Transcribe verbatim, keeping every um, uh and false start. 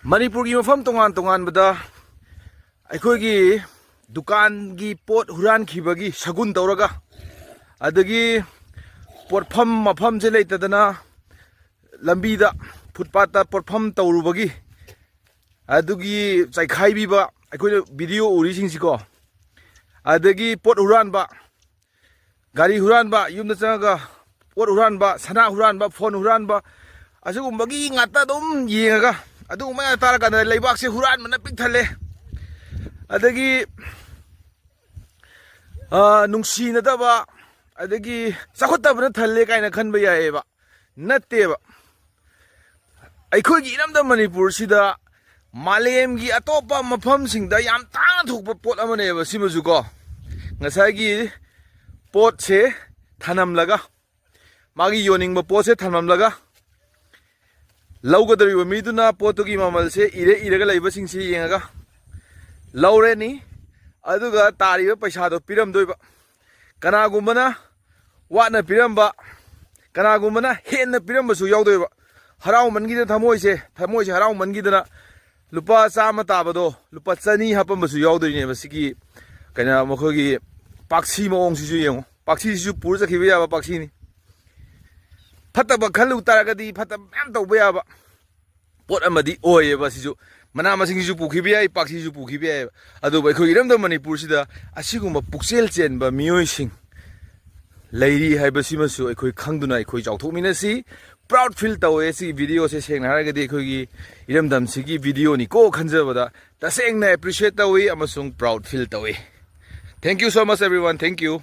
ꯃꯅꯤꯄꯨꯔꯒꯤ ꯃꯐꯝ ꯇꯣꯉꯥꯟ ꯇꯣꯉꯥꯟꯕꯗ ꯑꯩꯈꯣꯏꯒꯤ ꯗꯨꯀꯥꯟꯒꯤ ꯄꯣꯠ ꯍꯨꯔꯥꯟꯈꯤꯕꯒꯤ ꯁꯒꯨꯟ ꯇꯧꯔꯒ, ꯑꯗꯒꯤ ꯄꯣꯠꯐꯝ ꯃꯐꯝꯁꯦ ꯂꯩꯇꯗꯅ ꯂꯝꯕꯤꯗ, ꯐꯨꯠꯄꯥꯠꯇ ꯄꯣꯠꯐꯝ ꯇꯧꯔꯨꯕꯒꯤ ꯑꯗꯨꯒꯤ ꯆꯥꯏꯈꯥꯏꯕꯤꯕ ꯑꯩꯈꯣꯏꯅ ꯚꯤꯗꯤꯑꯣ ꯎꯔꯤꯁꯤꯡꯁꯤꯀꯣ, ꯑꯗꯒꯤ ꯄꯣꯠ ꯍꯨꯔꯥꯟꯕ, ꯒꯥꯔꯤ ꯍꯨꯔꯥꯟꯕ, ꯌꯨꯝꯗ ꯆꯪꯉꯒ ꯄꯣꯠ ꯍꯨꯔꯥꯟꯕ, ꯁꯅꯥ ꯍꯨꯔꯥꯟꯕ, ꯐꯣꯟ ꯍꯨꯔꯥꯟꯕ, ꯑꯁꯤꯒꯨꯝꯕꯒꯤ ꯉꯥꯛꯇ ꯑꯗꯨꯝ ꯌꯦꯡꯉꯒ, ꯑꯗꯨꯒꯨꯝꯕ ꯉꯥꯛꯇ ꯇꯥꯔꯀꯥꯟꯗ ꯂꯩꯕꯥꯛꯁꯦ ꯍꯨꯔꯥꯟꯕꯅ ꯄꯤꯛ ꯊꯜꯂꯦ꯫ ꯑꯗꯒꯤ ꯑ, ꯅꯨꯡꯁꯤꯅꯗꯕ, ꯑꯗꯒꯤ ꯆꯥꯎꯈꯠꯇꯕꯅ ꯊꯜꯂꯦ ꯀꯥꯏꯅ ꯈꯟꯕ ꯌꯥꯏꯑꯕ꯫ ꯅꯠꯇꯦꯕ꯫ ꯑꯩꯈꯣꯏꯒꯤ ꯏꯔꯝꯗꯝ ꯃꯅꯤꯄꯨꯔꯁꯤꯗ ꯃꯥꯂꯦꯝꯒꯤ ꯑꯇꯣꯞꯄ ꯃꯐꯝꯁꯤꯡꯗ ꯌꯥꯝ ꯇꯥꯡꯅ ꯊꯣꯛꯄ ꯄꯣꯠ ꯑꯃꯅꯦꯕ ꯁꯤꯃꯁꯨꯀꯣ꯫ ꯉꯁꯥꯏꯒꯤ ꯄꯣꯠꯁꯦ ꯊꯅꯝꯂꯒ, ꯃꯥꯒꯤ ꯌꯣꯟꯅꯤꯡꯕ ꯄꯣꯠꯁꯦ ꯊꯝꯂꯝꯂꯒ, ꯂꯧꯒꯗꯧꯔꯤꯕ ꯃꯤꯗꯨꯅ ꯄꯣꯠꯇꯨꯒꯤ ꯃꯃꯜꯁꯦ ꯏꯔ ꯏꯔꯒ ꯂꯩꯕꯁꯤꯡꯁꯤ ꯌꯦꯡꯉꯒ ꯂꯧꯔꯅꯤ꯫ ꯑꯗꯨꯒ ꯇꯥꯔꯤꯕ ꯄꯩꯁꯥꯗꯣ ꯄꯤꯔꯝꯗꯣꯏꯕ꯫ ꯀꯅꯥꯒꯨꯝꯕꯅ ꯋꯥꯠꯅ ꯄꯤꯔꯝꯕ, ꯀꯅꯥꯒꯨꯝꯕꯅ ꯍꯦꯟꯅ ꯄꯤꯔꯝꯕꯁꯨ ꯌꯥꯎꯗꯣꯏꯕ꯫ ꯍꯔꯥꯎꯃꯟꯈꯤꯗꯅ ꯊꯃꯣꯏꯁꯦ, ꯊꯃꯣꯏꯁꯦ ꯍꯔꯥꯎꯃꯟꯈꯤꯗꯅ ꯂꯨꯄꯥ ꯆꯥꯝꯃ ꯇꯥꯕꯗꯣ ꯂꯨꯄꯥ ꯆꯅꯤ ꯍꯥꯞꯄꯝꯕꯁꯨ ꯌꯥꯎꯗꯣꯏꯅꯦꯕ꯫ ꯁꯤꯒꯤ ꯀꯩꯅꯣ, ꯃꯈꯣꯏꯒꯤ ꯄꯥꯛꯁꯤ ꯃꯑꯣꯡꯁꯤꯁꯨ ꯌꯦꯡꯉꯨ꯫ ꯄꯥꯛꯁꯤꯁꯤꯁꯨ ꯄꯨꯔ ꯆꯠꯈꯤꯕ ꯌꯥꯕ ꯄꯥꯛꯁꯤꯅꯤ꯫ ꯐꯠꯇꯕ ꯈꯜꯂꯨ ꯇꯥꯔꯒꯗꯤ ꯐꯠꯇꯕ ꯃꯌꯥꯝ ꯇꯧꯕ ꯌꯥꯕ ꯄꯣꯠ ꯑꯃꯗꯤ ꯑꯣꯏꯌꯦꯕ꯫ ꯁꯤꯁꯨ ꯃꯅꯥ ꯃꯁꯤꯡꯁꯤꯁꯨ ꯄꯨꯈꯤꯕ ꯌꯥꯏ, ꯄꯥꯛꯁꯤꯁꯨ ꯄꯨꯈꯤꯕ ꯌꯥꯏꯑꯕ꯫ ꯑꯗꯨꯕꯨ ꯑꯩꯈꯣꯏ ꯏꯔꯝꯗꯝ ꯃꯅꯤꯄꯨꯔꯁꯤꯗ ꯑꯁꯤꯒꯨꯝꯕ ꯄꯨꯛꯆꯦꯜ ꯆꯦꯟꯕ ꯃꯤꯑꯣꯏꯁꯤꯡ ꯂꯩꯔꯤ ꯍꯥꯏꯕꯁꯤꯃꯁꯨ ꯑꯩꯈꯣꯏ ꯈꯪꯗꯨꯅ ꯑꯩꯈꯣꯏ ꯆꯥꯎꯊꯣꯛꯃꯤꯟꯅꯁꯤ꯫ Proud feel ꯇꯧꯋꯦ ꯁꯤꯒꯤ ꯚꯤꯗꯤꯑꯣꯁꯦ꯫ ꯁꯦꯡꯅ ꯍꯥꯏꯔꯒꯗꯤ ꯑꯩꯈꯣꯏꯒꯤ ꯏꯔꯝꯗꯝꯁꯤꯒꯤ ꯚꯤꯗꯤꯑꯣꯅꯤꯀꯣ ꯈꯟꯖꯕꯗ ꯇꯁꯦꯡꯅ appreciate ꯇꯧꯋꯤ ꯑꯃꯁꯨꯡ proud feel ꯇꯧꯋꯤ꯫ Thank you so much everyone. Thank you.